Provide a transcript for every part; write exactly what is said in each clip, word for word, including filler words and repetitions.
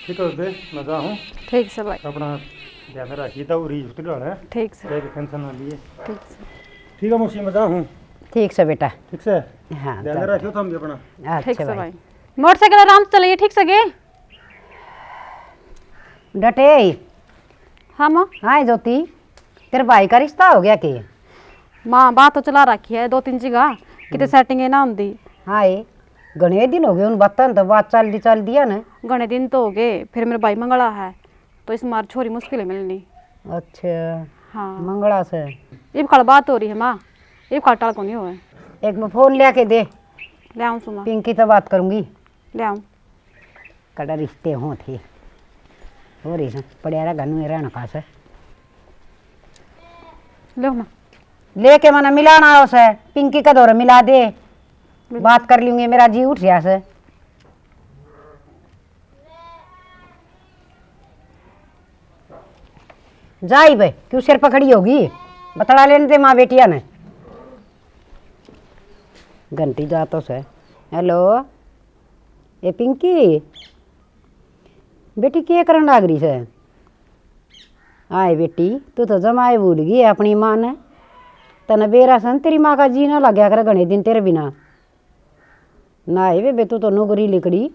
ठीक है बेबे, मैं जा हूँ। ठीक से भाई। अपना ध्यान रखिए, दौरी उतर रहा है। ठीक से। क्या टेंशन ना लिए। ठीक से। ठीक है मौसी, मैं जा हूँ। ठीक से बेटा। ठीक से। हाँ, ध्यान जा। रखियो तुम भी अपना। अच्छा ठीक से भाई। भाई। मोटरसाइकिल आराम से चलाइए, ठीक से गे। डटे। हाँ माँ। हाँ ज्योति, तेरे भाई का रिश्ता हो गया के? माँ, बात तो चला रखी है दो तीन जगह, किते हम्म। सेटिंग ही ना होंदी। हाँ, ये घणे दिन हो गए उन बातों तो, बात चलदी चलदी है ना। घणे दिन तो हो गए, फिर मेरे भाई मंगला है, तो इस मार छोरी मुश्किल है मिलनी। अच्छा। हाँ। मंगला से। इब खाल बात हो रही है माँ, इब खाल टाल को नहीं हुआ है। एक मैं फोन लिया के दे। ले आऊँ सुमा। पिंकी तो बात करूँगी। ले आऊँ। कड़ा रिश्ते हों थे। हो रही सै, पड़या रह गनु रहना का सै। लो ना। लेके मना मिलाना हो सै, पिंकी का दौर मिला दे। बात कर लूंगी, मेरा जी उठ रहा सै। जाई बे, क्यों सिर पकड़ी होगी? बतला लेने दे माँ बेटिया ने। घंटी जा तो सै। हेलो, ए पिंकी, बेटी के करन लाग रही सै? आए बेटी, तू तो जमाए भूल गई है अपनी माँ ने। तने बेरा सै न, तेरी माँ का जी ना लग्या करे घणे दिन तेरे बिना। ना आए बेबे, तू तो नौकरी लिकड़ी।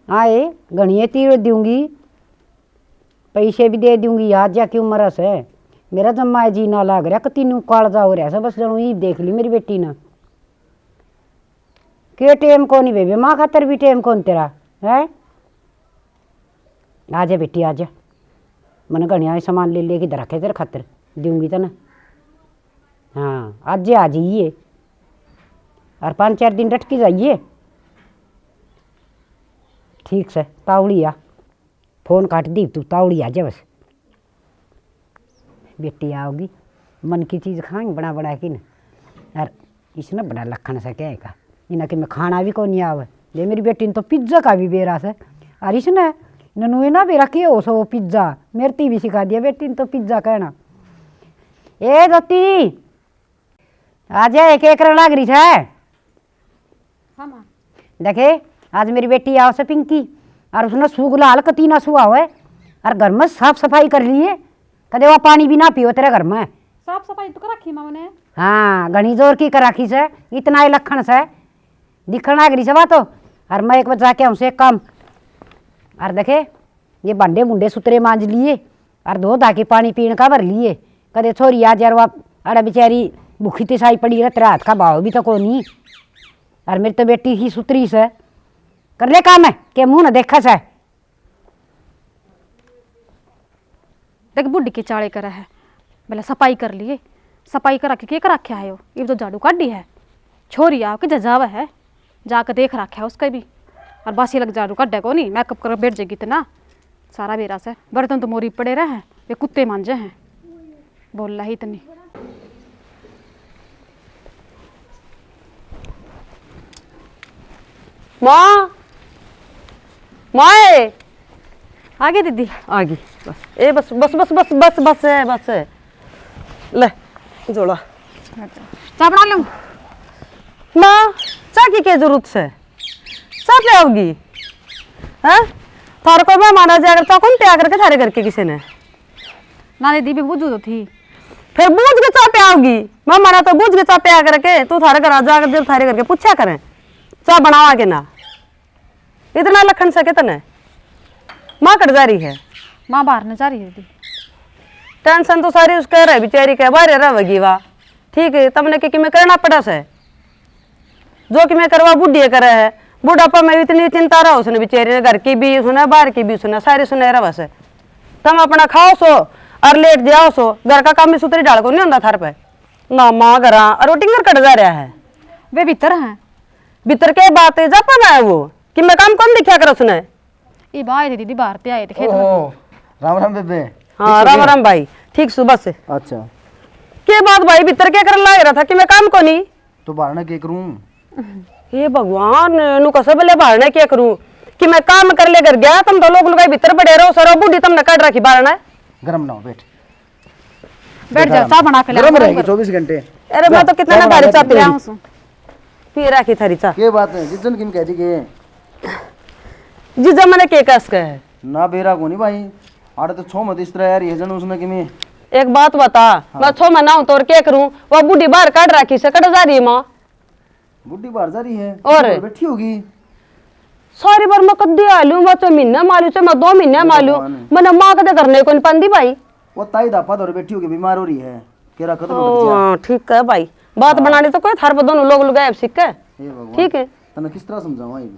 आए, घणिए तीर दूंगी, पैसे भी दे दूंगी। आज जा क्यों मरा सै, मेरा जमाए जी ना लाग रहा, कती न्यू कालजा हो रहा सै। बस जणू ईब देख ली मेरी बेटी ने। के टेम कोनी बेबे, माँ खातर भी टेम कोनी तेरा, है? आजा बेटी, आजा। मने घणिया सामान ले लेके धर रखे तेरे खातर, दूंगी तने। हाँ, आज आ जाइए और पाँच चार दिन डटकी जाइए। ठीक से, तावड़ी आ। फोन काट दी तू, तावड़ी आ जा बस। बेटी आओगी, मन की चीज खाएंगे बना बना के न। और इसने बड़ा लखन सा क्या है का, इन्हें कि मैं खाना भी कोनी आवे। ये मेरी बेटी ने तो पिज्जा का भी बेरा से। और इसने ननुए ना बेरा के हो सो पिज्जा, मेरे ती भी सिखा दिया बेटी ने तो पिज्जा कहना। ए ज्योति, आ जा, एक एक लाग रही है। हाँ माँ। देखे, आज मेरी बेटी आओ से पिंकी, और उसने सू गुलाल कती ना सुआ होए, और घर में साफ सफाई कर ली है। कदे वो पानी भी ना पियो तेरे घर में। साफ सफाई तो कर रखी माँ ने। हाँ, घणी जोर की कर रखी से, इतना ही लखन से, दिखण लाग रही से बात तो। और मैं एक बजे जाके आऊँ से एक काम, और देखे, ये भांडे भुंडे सुतरे मांज लिए, और धो धा के पानी पीण का भर लिए। कदे छोरी आ जा, अड़ा बेचारी भूखी तिसाई पड़ी रह, तेरा हाथ का भाव भी तो कोनी। और मेरी तो बेटी ही सुतरी से, कर ले काम है, के मुंह न देखा से। देख बूढ़ी के चाले करे है, भले सफाई कर लिए, सफाई करा के के कर रखा है यो, इब तो झाड़ू काढ़ी है। छोरी आओ के जजावे है, जाके देख रखा है उसका भी। और बासी लग झाड़ू काढ़े कोनी, मेकअप कर बैठ जाएगी इतना। सारा बेरा से बर्तन तो मोरी पड़े रहे हैं, ये कुत्ते मांजे हैं। बोल रही इतनी। माँ, माँ ए। आ गई दीदी। आ गई। बस, ए बस, बस, बस, बस, बस, बस है, बस है। ले, झोला। चाय बना लूं? माँ, चाय की क्या जरूरत है? चाय पियाओगी? हैं? थारे कोई मेहमान आ जाए, अगर चाय कौन पिया करके थारे घर के किसी ने? ना दीदी, भी बूझू तो थी। फिर बूझ के चाय पियाओगी? मेहमान आ तो बूझ के चाय पिया करके, तू थारे घर आ जा, जब थारे घर के पूछा करें, चाय बनावा के ना। इतना लखन से कितने? माँ कट जा रही है? माँ बाहर न जा रही है दीदी। टेंशन तो सारी उसके रहे, बेचारी के बाहर रहेगी वा। ठीक है, तमने के, के मैं करना पड़ा से। जो कि मैं करवा बूढ़ी करे है, बुढ़ापा में इतनी चिंता रहो उसने बेचारी ने, घर की भी सुने, बाहर की भी सुने, सारी सुने रहो से। तुम अपना खाओ सो और लेट जाओ सो, घर का काम भी सुतरी ढाल को नहीं होता थार पे। ना माँ घरा, और वो टिंगर कट जा रहा है। वे भीतर हैं। भीतर के बात है, जापा ना है वो, कि मैं काम कौन दिखा कर उसने। इब आए थे दीदी, बाहर ते आए थे खेत में। ओहो, राम राम बेबे। हाँ, ठीक राम है? राम भाई, ठीक सुबह से। अच्छा। के बात भाई, भीतर क्या करने लाग रहा था कि मैं काम को नहीं? तो बाहर ना क्या करूं? हे भगवान, नु कसे बोले बाहर ना क्या करूं? कि मैं काम कर ले घर गया, तुम दो लोग लुगाई भीतर पड़े रहो, सरो बूढ़ी तुमने काट रखी बाहर ना। गरम ना हो, बैठ। बैठ जाओ, चाय बना के ले गरम आओ, रहेगी गरम। चौबीस घंटे। अरे, मैं तो कितना ना भारी चाय पी रहा हूँ। पी रखी थारी चाय। के बात है, जिज्जन किम कह दी के? जीजा मने के कस के है? ना बेरा कोनी भाई, आड़े तो छो मत इस तरह यार, ये जन उसने किमी। एक बात बता, हाँ। मैं छो महीना हूँ तो और के करूँ? वो बूढ़ी बाहर काट रखी से, कट जा रही है माँ। बूढ़ी बाहर जा रही है? और? और बैठी होगी। सारी बार मैं कद्दी आ लूँ, मैं तो महीना मालूँ, चाहे मैं दो महीने हे मालूँ, भगवान। मैंने माँ कदे घर नहीं कौन पांदी भाई। वो ताई धापा धोरे बैठी होगी, बीमार हो रही है, केरा कदम ओ, उठ गया। हाँ, ठीक है भाई, बात हाँ। बनाने तो कोई थार पर दोनों लोग लुगाए सीख के। हे भगवान, ठीक है। तने किस तरह समझाऊँ ये?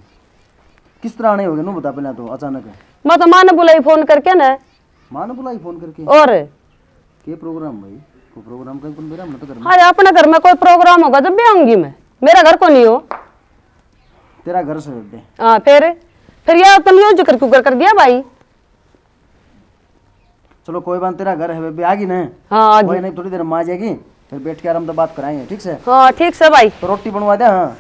किस तरह आने होगे, नू बता पहले तो, अचानक। मैं तो माँ ने बुलाई फोन करके ना। माँ ने बुलाई फोन करके? और? के प्रोग्राम भाई? कोई प्रोग्राम का कौन मेरा, मैं तो घर में। अरे, अपने घर में कोई प्रोग्राम होगा जब भी आऊंगी मैं। मेरा घर को नहीं हो। तेरा घर से बेबे। हाँ, फिर? फिर यार, तुम यो जिक्र क्यों कर, कर दिया भाई? चलो, कोई बात, तेरा घर है बेबे, आ गई ना? हाँ, आ गई। कोई नहीं, थोड़ी देर में आ जाएगी, फिर बैठ के आराम से बात कराएंगे, ठीक से? हाँ, ठीक से भाई। तो रोटी बनवा दे। हाँ।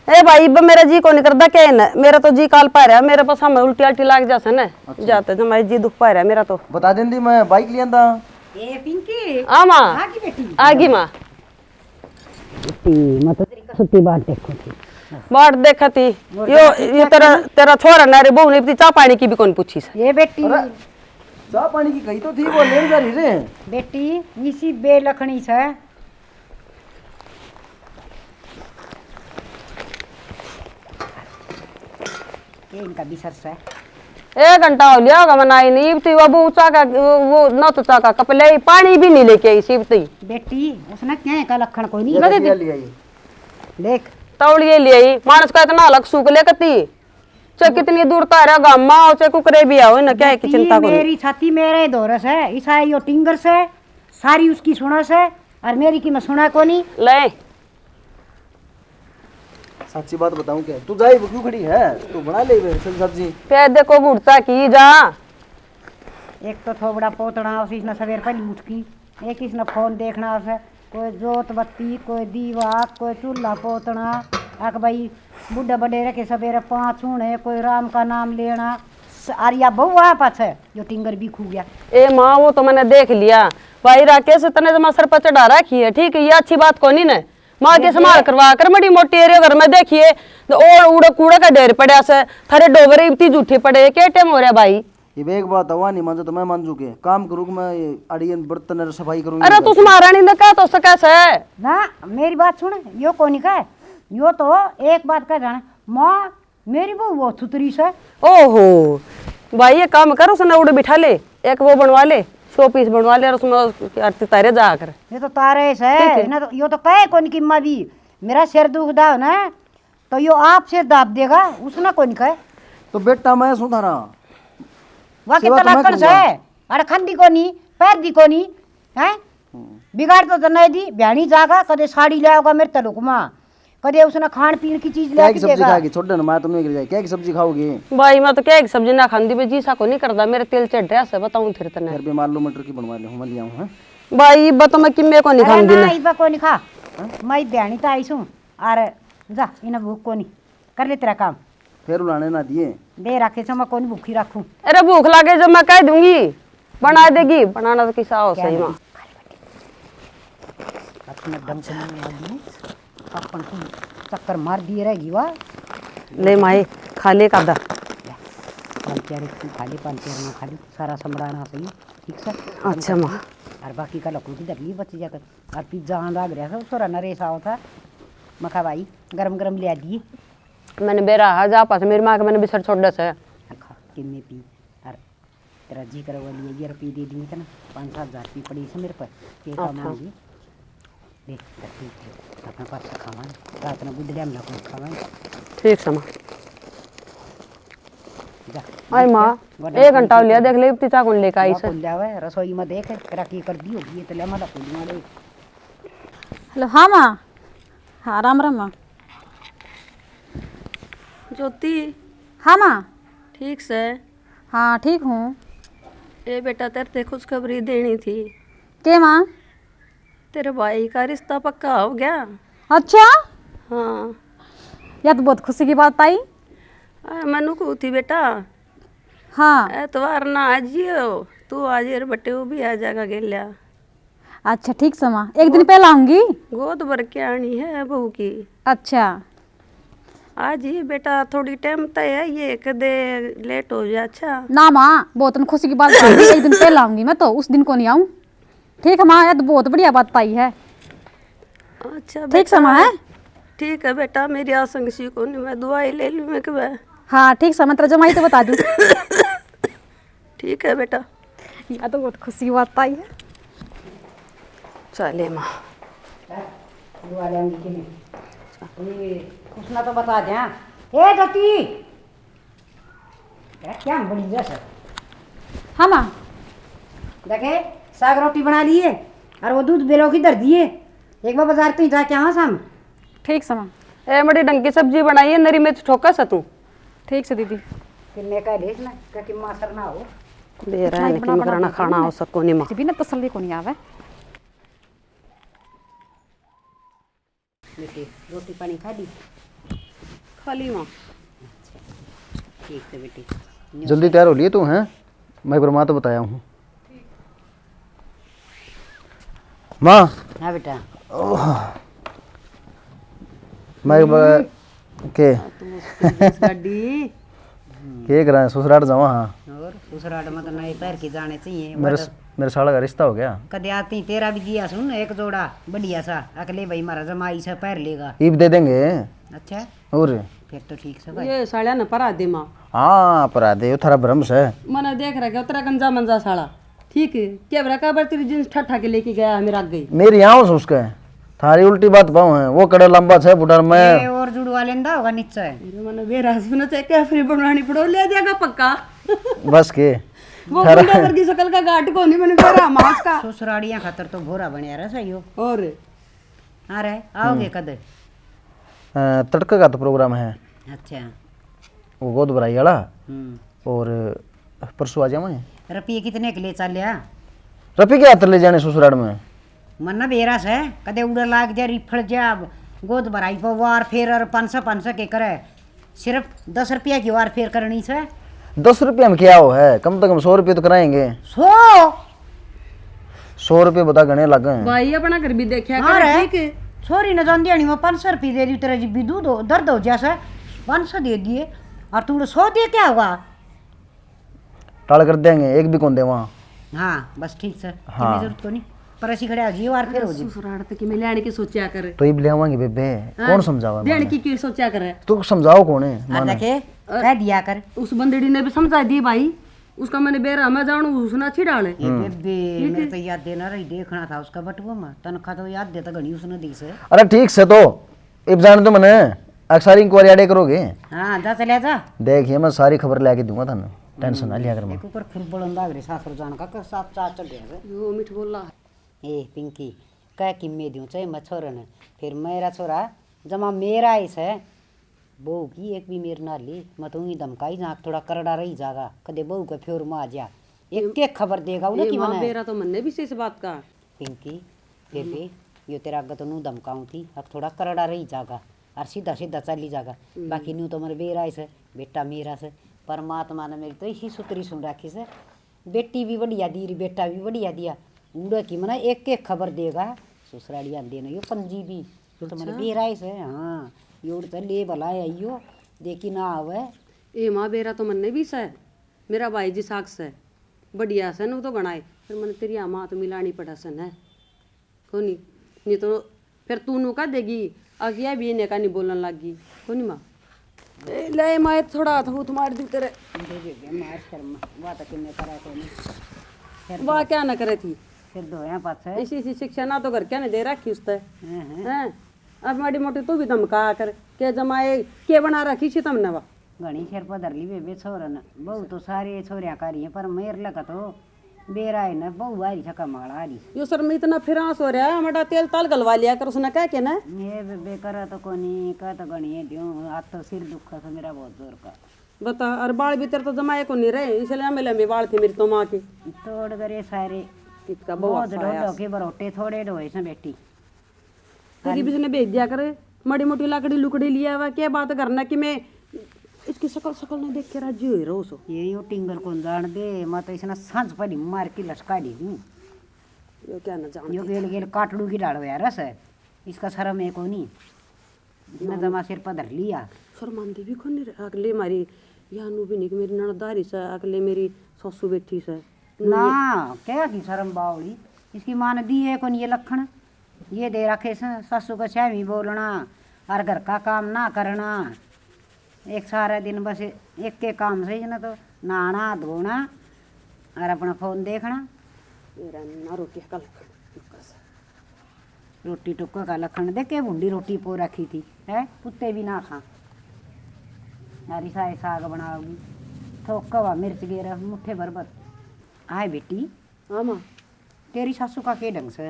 ए भाई, इब मेरा जी को नहीं करता क्या है ना? मेरा तो जी काल पा रहा, मेरे पास हमें उल्टी आल्टी लाग जा से ना। अच्छा। जाते तो मैं जी दुख पा रहा मेरा तो। बता देंदी, मैं बाइक ले आंदा। ए पिंकी। हाँ माँ। आ गई बेटी। आ गई माँ। मैं तो तेरी कसुती बाट देखो थी। बाट देखा थी। और यो, देखा थी यो क्या तेरा, करना? तेरा छोरा ना रे, बहू ने इतनी चाह पानी की भी कौन पूछी से। ये बेटी। अरे, चाह पानी की कही तो थी, वो लेन जा रही रे। बेटी, इसी बेलखनी से। ये इनका बिसर से। एक घंटा हो लिया होगा, मनाई नहीं। इब तो वो, वो ऊंचा का, वो, वो ना तो ऊंचा का कप ले, पानी भी नहीं लेके आई सीब तो ही। बेटी, उसने क्या है का लखण कोई नहीं। ये कदे देखिए, ले आई। देख। तौलिए ले आई। मानस का इतना अलग सूख ले कती। चाहे कितनी दूर तारा गामा हो, चाहे कुकरे भी आओ ना, क्या है कि बेटी, चिंता कोनी। मेरी छाती मेरे धोरस है, ईसा यो टिंगर से, सारी उसकी सुना से, और मेरी की मैं सुना कोनी। ले। सच्ची बात बताऊं क्या? तू जाई वो क्यों खड़ी है? तू बना ले वे सब सब्जी। पे देखो घुड़ता की जा। एक तो थोबड़ा पोतना, उसी इसने सवेर पहली उठ की, एक इसने फोन देखना, उसे कोई जोत बत्ती, कोई दीवा, कोई चूल्हा पोतना। अक भाई, बूढ़े बडेरे के सवेरे पाँच होने, कोई राम का नाम लेना। स-, आर्या बहू आ पाछे, जो टिंगर भी खू गया। ए माँ, वो तो मैंने देख लिया। भाई राकेश, तने जमा सर पर चढ़ा रखी है, ठीक है, ये अच्छी बात कोनी ने। माँ के संभाल करवा कर, मड़ी मोटी एरियो घर में देखिए, तो ओड़ उड़े कूड़े का ढेर पड़ा से, थारे डोबरे इतनी झूठे पड़े, के टाइम हो रहा भाई? इब एक बात हवा नहीं मांजो तो मैं मांजू के? काम करूँ कि मैं ये अड़ियन बर्तन और सफाई करूँ? अरे तू महारानी ने कह तो सके से। ना, मेरी बात सुन, यो कोनी कहे, यो तो एक बात कह जाने, माँ, मेरी बहू बहुत सुथरी से। ओहो, भाई ये काम कर, उसने उड़े बिठा ले, एक वो बनवा ले, शो पीस बनवा ले और उसमें आरती तारे जा कर। ये तो तारे से, ठीक है। इन्हें तो, यो तो कहे कोनी कि माँ भी, मेरा सिर दुखदा हो ना, तो यो आपसे दाब देगा, उसने कोनी कहे। तो बेटा मैं सुधारा। वाह, सेवा कितना तो मैं लक्कड़ करूँगा। से, अरे खांदी कोनी, पैर दी कोनी, हैं? हम्म। बिगाड़ तो तन्ने दी, भ्याणी जागा, कदे साड़ी ले आओगा मेरे तै लुकमा, कदे उसने खान पीन की चीज क्या ले की सब्जी देगा। खाएगी? छोड़ ना, मैं तो नहीं गिर जाए। क्या की सब्जी खाओगी? भाई, मैं तो क्या की सब्जी ना खांदी, मैं जी सा कोनी करदा, मेरे तेल चढ़ रहा से, बताऊं फिर तन्ने। फिर भी आलू मटर की बनवा ले हूँ, मैं ले आऊँ, हैं? भाई, इब्बा तो मैं किम्मे कोनी अरे खांदी ना, ना। इब्बा कोनी खा। हैं? मैं भ्याणी तो आई सूं। अरे जा, इन्हें भूख कोनी, कर ले तेरा काम। फिर उलाने ना दिए। दे राखे से मैं कोनी भूखी रखूं। अरे भूख लागे जब मैं कह दूंगी, बना देगी। बनाना तो किसा हो क्या सही नहीं? माँ। अपने दम से नहीं आदमी, अपन को चक्कर मार दिए रहेगी वा। ले माए, खा ले कादा। ले, पान प्यारे तू खा ले, पान प्यारे ना खा ले, सारा समझाना सही, ठीक से? अच्छा माँ। और बाकी का लकू की दबली बच जाकर। और पिज्जा आन लाग रहा था, उस तरह नरेश आओ था। मखा भाई, गरम गरम ले आ दिए। मैंने बेरा हा जा पास, मेरी माँ के मैंने बिसर छोड़ से। खा, किन्ने पी, और तेरा जी करे वो लिए ये रुपये दे दिए थे ना, पाँच सात हज़ार रुपये पड़ी से मेरे पर, के का अच्छा। मांगी? देख, धरती पे अपने पास खावांगे, रात में गुदड़िया में लगा खावांगे। ठीक समा। जा, आई देख माँ, क्या? गोडा एक घंटा हो लिया, देख ले, इतनी चाह कौन लेकर आई जा, से? कौन जावे, रसोई में देख, तेरा की कर दी होगी, ये तो ले, मैं तो खोलूंगा ले। हेलो, हाँ माँ। हाँ, राम राम माँ। ज्योति। हाँ माँ। ठीक से? हाँ, ठीक हूँ। ए बेटा, तेरे ते खुशखबरी देनी थी। के माँ? तेरे भाई का रिश्ता पक्का हो गया। अच्छा? हाँ। यह तो बहुत खुशी की बात आई। आ, मनु को थी बेटा। हाँ। एतवार ना आ जियो, तू आ जे, बटे वो भी आ जाएगा गेल्या। अच्छा, ठीक समा, एक दिन पहला आऊंगी। गोद भर के आनी है बहू की। अच्छा। आज ये बेटा थोड़ी टाइम तय है, ये कदे लेट हो जाए। अच्छा। ना माँ, बहुत न खुशी की बात है, एक दिन पहला आऊंगी मैं, तो उस दिन को नहीं आऊँ। ठीक है माँ, ये तो बहुत बढ़िया बात पाई है। अच्छा ठीक से माँ बेटा, है। ठीक है बेटा, मेरी आसंग सी कोनी, मैं दवाई ले लूँ मैं कब। हाँ ठीक से, मैं तेरा जमाई तो बता दूँ। ठीक है बेटा। या तो बहुत खुशी की बात आई है। चले माँ। बुआ लेंगी कि नहीं? ये उसने तो बता दिया। ए दती, क्या बड़ी जैसे। हाँ माँ। देखे, साग रोटी बना लिए और वो दूध बेलो की धर दिए। एक बार बाजार तो ही जाके आवा शाम। ठीक से माँ। ए, बड़ी ढंग की सब्जी बनाई है, नरी मिर्च ठोका सा तू। ठीक से दीदी। किन्ने का लेस ना, क्या कि मासर ना हो। दे रहा है, लेकिन मकराना खाना हो सको नहीं माँ। भी ना तसल्ली को नहीं आवे। बेटी, रोटी पानी खा ली? खा ली माँ। अच्छा, ठीक है बेटी। जल्दी तैयार हो लिए तू, हैं? मैं एक बार माँ तो बताया हूँ। माँ। हाँ बेटा। ओह। मैं एक बार के? गाड़ी। के करा, ससुराल जावा। हाँ। और ससुराल में तो नए पैर के जाने चाहिए। मेरे स-, मेरे साला का रिश्ता हो गया। कदे आती तेरा भी दिया सुन एक जोड़ा बढ़िया सा, अगले भाई मारा जमाई सा पैर लेगा। ईब दे देंगे। अच्छा। और? फिर तो ठीक से भाई। ये साला ना परा दे माँ। हाँ, परा दे, वो थारा भ्रम से। मने देख रहा क्या, तेरा गंजा मंजा साला। ठीक है, क्या बरा काबर तेरी जींस ठा ठा के लेके गया है मेरा आगे? मेरी आँख उसके, थारी उल्टी बात पाऊँ है, वो कड़ा लंबा छह फुट और मैं। ये और जुड़वा लेंदा होगा नीचे। मेरे मन बेरा सुना चाहे क्या फ्री बनानी पड़ो, ले जाएगा पक्का। बस के। वो थारा गुंडा वर्गी शकल का गाट को नहीं, मैंने बेरा मास का। ससुराड़ियाँ खातर तो भोरा बनया रह सही हो। और? अरे, आओगे हम्म। कद? अ, तड़के का तो प्रोग्राम है। अच्छा। वो गोद भराई वाला। हम्म। और परसों आ जावांगे। रपिये कितने के ले चाल्या? रपिये के हाथ ले जाने ससुराल में? मन्ना बेरा से, कदे उड़ा लाग जा, रिफड़ जा, गोद भराई पर वार फेर और पाँच सौ, पाँच सौ के करे। सिर्फ दस रुपया की वार फेर करनी से। दस रुपया में क्या हो है? कम से कम सौ रुपये तो कराएंगे। सौ? सौ रुपये बता घणे लगे हैं। भाई, अपना घर भी देखा हाँ कर, रे। ठीक है। छोरी ने जान दिया नहीं, मैं पाँच सौ रुपये दे दी, तेरा जी भी दूध हो, दर्द हो जैसा, पाँच सौ दे दिए, और तू सौ दे क्या होगा? टाल कर देंगे, एक भी कौन दे वहाँ। हाँ, बस ठीक से, हाँ। इतनी जरूरत को नहीं, पर ऐसी खड़े आ जाइए, और फिर हो जाए। ससुराल तक में लेने की सोचा कर। तो इब ले आवांगे बेबे, हाँ। कौन समझावा देने माने? की क्यों सोचा कर? तू समझाओ कौन है, और माने? देखे, और कह दिया कर। उस बंदड़ी ने भी समझा दी भाई, उसका मैंने बेरा में जाऊँ, उसने अच्छी डाले। ये हम्म। बेबे, ठीक मेरे है। तो याद देना रही, देखना था उसका बटुआ में, तनख्वाह तो याद देता घणी उसने दी से। अरे ठीक से तो, इब जान तो मने, अक सारी इंक्वायरी आड़े करोगे। हाँ, जा चले जा। देखिए, मैं सारी खबर लेके दूंगा थाने, टेंशन ना लिया कर। मैं एक ऊपर खुरबल अंदाज रे सासुर जान का, कर साथ चार चढ़ गया से। यो मीठ बोला। ए पिंकी, कह किम्मे दूं चाहे मैं छोरे ने, फिर मेरा छोरा जमा मेरा ही से। बहू की एक भी मेर ना ली, मैं तो यूं धमकाई जां, थोड़ा करड़ा रही जागा, कदे बहू के फ्योर में आ जा। एक एक खबर देगा उन्हें ए कि माँ, मने बेरा तो मन्ने भी से इस बात का। पिंकी, बेबे, यो तेरा आगे तो नू धमकाऊं थी, अब थोड़ा करड़ा रही जागा, और सीधा सीधा चली जागा। हम्म। बाकी नू तो मेरे बेरा ही से, बेटा मेरा से। परमात्मा ने मेरी तो इसी सुतरी सुन रखी से, बेटी भी बढ़िया दी री, बेटा भी बढ़िया दिया। उड़े की मना एक एक खबर देगा, ससुराली आंदे ने यो पंजी भी। तो मेरे अच्छा। बेरा ही से, हाँ, यो उड़ तो ले भला है यो, देखी ना आवे। ए माँ, बेरा तो मन्ने भी से, मेरा भाई जी साख से, बढ़िया से, नू तो घणा है, पर मने तेरी माँ तो मिलानी पड़ा से न। कोनी, नहीं तो फिर तू नू कह देगी, "आ गया भी इन्हें का नहीं बोलन लग गई।" कोनी माँ? ए, ले माँ, थोड़ा हाथ हूथ मार दी तेरे। दे दे दे, मार शर्म, वा तो किन्ने करा कोनी। फिर वाह, तो क्या ना करे थी? फिर धोया पाछे। इसी, इसी शिक्षा ना तो घर क्या ने दे रखी उसते। हाँ, हाँ। हैं? अब माड़ी मोटी तू भी धमका कर, के जमाए, के बना रखी थी तुमने वा? घणी सिर पर धर ली बेबे छोरन। बहू तो सारे छोरियां का रही है, पर मेर लगा तो बेरा है ना, बहू आ रही छका माला आ रही। यो सर में इतना फिरांस हो रहा है, हमारा तेल ताल गलवा लिया कर उसने कह के ना। ये बेबे करा तो कोनी, कह तो घणी है दियो, आज तो सिर दुखा से मेरा बहुत जोर का। बता, और बाल भी तेरे तो जमाए को नहीं रहे, इसलिए लंबे लंबे बाल थे मेरी तो माँ के। तोड़ करे सारे। इतका बहुत बहुत ढोल आया। ढो के बरोटे थोड़े ढोए से बेटी। तेरी भी ने भेज दिया करे, माड़ी मोटी लकड़ी लुकड़ी लिया हुआ, क्या बात करना कि मैं इसकी शकल शकल ने देख के राजी हो रहो सो। ये यो टिंगर कौन जान दे, मैं तो इसने सांझ पड़ी मार के लटका दी हूँ। यो क्या ना जान यो दे। गेल गेल काटड़ू की डालो यार, रस है, इसका शर्म है कोनी। मैं तो माँ सिर पर धर लिया। शर्मांदी भी कोनी रे, अगले मारी या नू भी नहीं कि मेरी ननदारी से, अगले मेरी सासू बैठी से। ना, क्या की शर्म बावली, इसकी माँ ने दिए कोनी ये लक्षण। ये दे रखे से सासू का छामी बोलना और घर का काम ना करना। एक सारा दिन बस एक के काम से ना, तो नहाना धोना और अपना फोन देखना। मेरा ना रोटी का लक्षण। रोटी टुक्का का लखन देखे, भुंडी रोटी पो रखी थी, है, कुत्ते भी ना खा। यारी साए साग बनाओगी, थोक कवा मिर्च गेर मुट्ठे भर भर। आए बेटी। हाँ माँ। तेरी सासू का के ढंग से?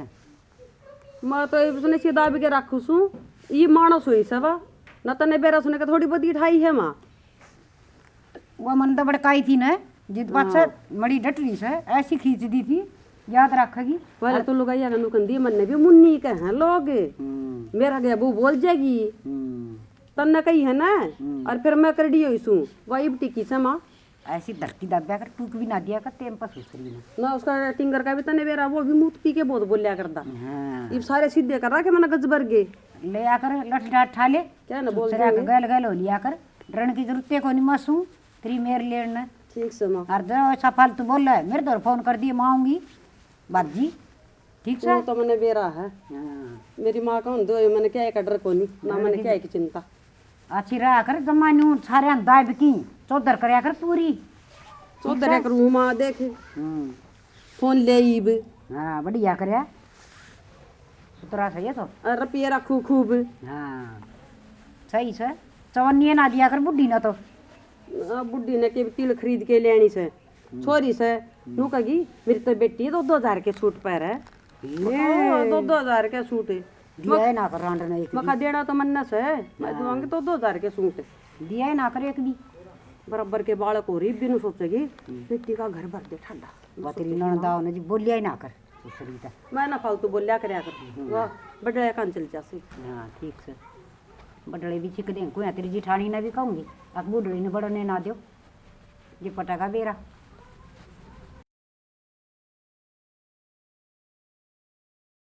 मैं तो उसने सीधा भी के रखू सू, ये मानस हुई सवा, न तने बेरा सुने के थोड़ी बहुत ठाई है माँ। वो मन तो भड़काई थी ना, जित पाछे हाँ। मड़ी डटरी से ऐसी खींच दी थी, याद रखेगी। पहले तो लुगाइया का नुकन दी, मन ने भी मुन्नी के हैं लोग। हम्म। मेरा गया वो बोल जाएगी। हम्म। तन्ने कही है ना, हम्म। और फिर मैं करड़ी हुई सूं, वो इब टिकी से माँ। ऐसी धरती दबा कर टूक भी ना दिया कर, टेम पर सुसरी ना। ना उसका टिंगर का भी तने बेरा, वो भी मूत पी के बहुत बोलिया करदा। हाँ। इब सारे सीधे कर रखे मैंने गजबर के। ले आकर लठ डाट ठा ले। क्या ना बोल चुप से रह के देंगे। गैल गैल हो लिया कर, डरन की जरूरत है कोनी मासू। तेरी मेर लेन। ठीक से माँ। और जो ऐसा फालतू बोल रहा है, मेरे तो फोन कर दिए, माँ आऊंगी बाजी। ठीक से? वो तो मैंने बेरा है। हाँ। मेरी माँ का होंदे हुए मैंने क्या एक डर कोनी, ना मैंने क्या एक चिंता। अच्छी रहा कर जमा न्यू सारे दाब की चौधर करया कर पूरी। चौधर ठीक से? करूँ माँ देख। हम्म। फोन ले ईब। हाँ, बढ़िया करया। सुतरा सही है तो। और रुपये रखू खूब। हाँ, सही से। चवन्नी ना दिया कर बुढ़ी ना तो। आ, बुढ़ी ने के तिल खरीद के लेनी से। हम्म। छोरी से। हम्म। नू कही, मेरी तो बेटी दो दो हजार के सूट पहरे। ये। बताओ, दो दो हजार के सूट। दिया ही ना कर रांड ने एक भी। मखा देना तो मन्ना से। मैं हाँ। दूंगी दो दो हजार के सूट। दिया ही ना कर एक भी। बराबर के बालक हो रही, बिनु सोचेगी। हम्म। बेटी का घर भर दे ठंडा। बतरी नणदा ने जी बोलिया ही ना कर। दूसरी तो। मैं ना फालतू बोलिया करया कर। हम्म। वाह, बड़े कान चल जा से। हाँ, ठीक से। बडले भी छिक दें, कोई तेरी जिठानी ने भी कहूंगी, अक बुढ़ड़ी ने बड़ने ना दो, जे पटेगा बेरा।